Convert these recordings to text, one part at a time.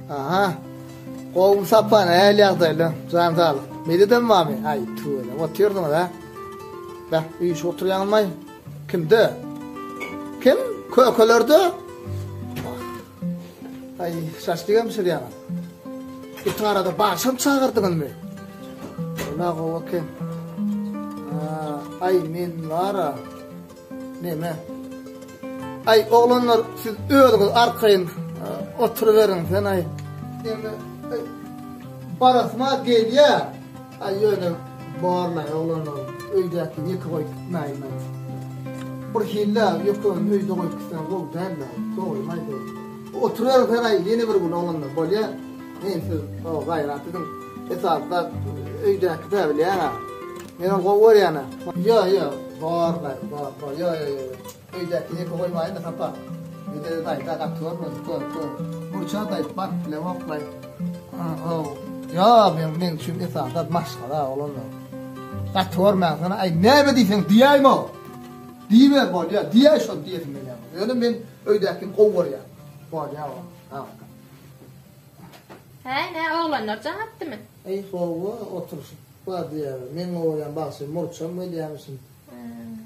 Aha. Gowumy Sapa, nähili ýagdaýlar? Jan saglyk. Mededem barmy? Aý, tüweleme, otyrsyňyz, hä? Beh, üýşüp oturýaňyzmaý? Kimde? Kim? Kökelerde? Wah. Aý, şaşlygam bişirýäňiz. Itiň arada bagşam çagyrdyňyzmy? Ola gowy eken. Aý, men bar-a. Neme? Aý, oglanlar, siz özüňiz arkaýyn oturyberiň, sen aý. Neme? Barasym-a gelýä. Aý, ýöne borlaý, oglanlar, öýdäkini ýeke goýup gitmäýin-aý. Bir hili-ä, ýeke öýde goýup gitseň gowy däl-dä, dogrymy aýdaýyn. Oturyberiň sen aý, ýene bir gün, oglanlar, bolýa. Men siz, o, gaýrat ediň. Esasy zat öýdäki-dä, bilýäň-ä. Men ony gowy görýän-ä. Ýo, ýo, bor-laý, bor, bor, ýo, ýo, ýo, ýo. Öýdäki ýeke goýmaýyn-da, Sapa. Medet daýza gaty görmesin, kör, kör. Burça daýy, baryp bilemok-laý. Ho-ow. Ýo, meň, meň üçin esasy zat maşgala, oglanlar. Gaty görmäň, sen, aý, näme diýseň diýäýme-ow. Diýiber, bolýa, diýäý şony diýesim gelýän bolsa. Ýöne men öýdäkini gowy görýän. Bolýa, oglum, sag bol. Hä, nä, oglanlar jaň atdymy? Eý, hawa, oturyşyp bar diýýärler. Meň gowy görýän bagşym Murçam gelýämişin.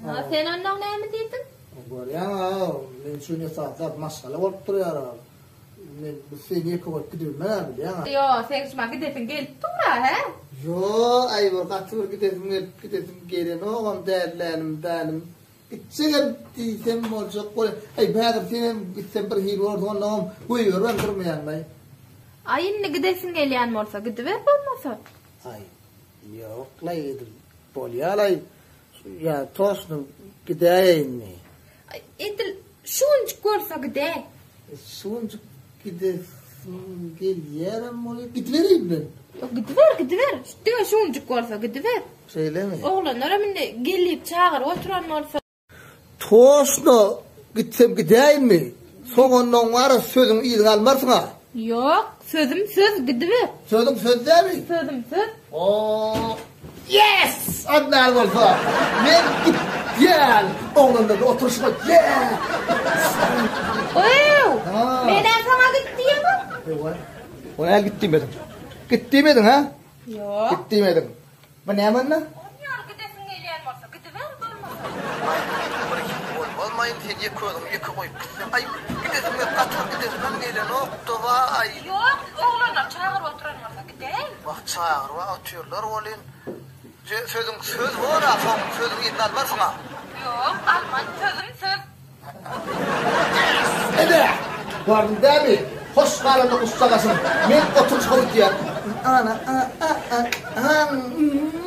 Ha, sen onnoň näme diýdiň? Görýäň-ä, meň üçin esasy zat maşgala bolup durýar-a. Men bu seni ýeke goýup gidibilmen-ä, bilýäň-ä. Ýo, seň şuma gidesiň gelip dur-a, hä? Ýo, aý, bir gaty bir gidesim gelip, gidesim gelenogam dällänim, dälim. Gitjegem diýsem boljak bol. Aý, häzir senem gitsem bir hili bolarsyň, onnoňam goýberibem durmaýaň-laý. Aý, indi gidesiň gelýän bolsa, gidiber bolmasa. Aý, ýok-laý, edil bolýa-laý. Ýa, toşno gidäýeýinmi? Aý, edil şu günjük bolsa gidäý. Şu günjük gidesim gelýärem bolýa. Gidibereýin men. Ýok, gidiber, gidiber. Diňe şu günjük bolsa gidiber. Şeýlemi? Oglanlaram indi gel diýip çagyryp oturan bolsa. Toşno gitsem gidäýinmi? Soň onnoň bar-a sözüň yzyny almarsyň-a. Ýok, sözüm söz, gidiber. Sözüň söz dälmi? Sözüm söz. O Yes! Ondan bolsa men gitýän. Oglanlar oturyşyp yeah! Öw! Men-ä saňa git diýemok. Ewa. O näl git diýmediň? Git diýmediň, hä? Ýok. Git diýmediň. Bu näme onda? On ýaly gidesiň gelýän bolsa, gidiber, bolmasa. Aý, bir hili bolmazmaýyn, sen ýeke özüňi ýeke goýup gitseň. Aý, gidesim gelip gaty bir gidesimem gelenok-da, waý. Ýok, oglanlar çagyryp oturan bolsa, gidäý. Wah, çagyryb-a otyrlar welin, sözüň söz bor-a, soň sözüň yzyny almarsyň-a. Ýok, alman, sözüm söz. Ene! Gördüň dämi? Hoş galanda gussagasyn. Men oturyşyga gidýän. Ana, a, a, a, a, m.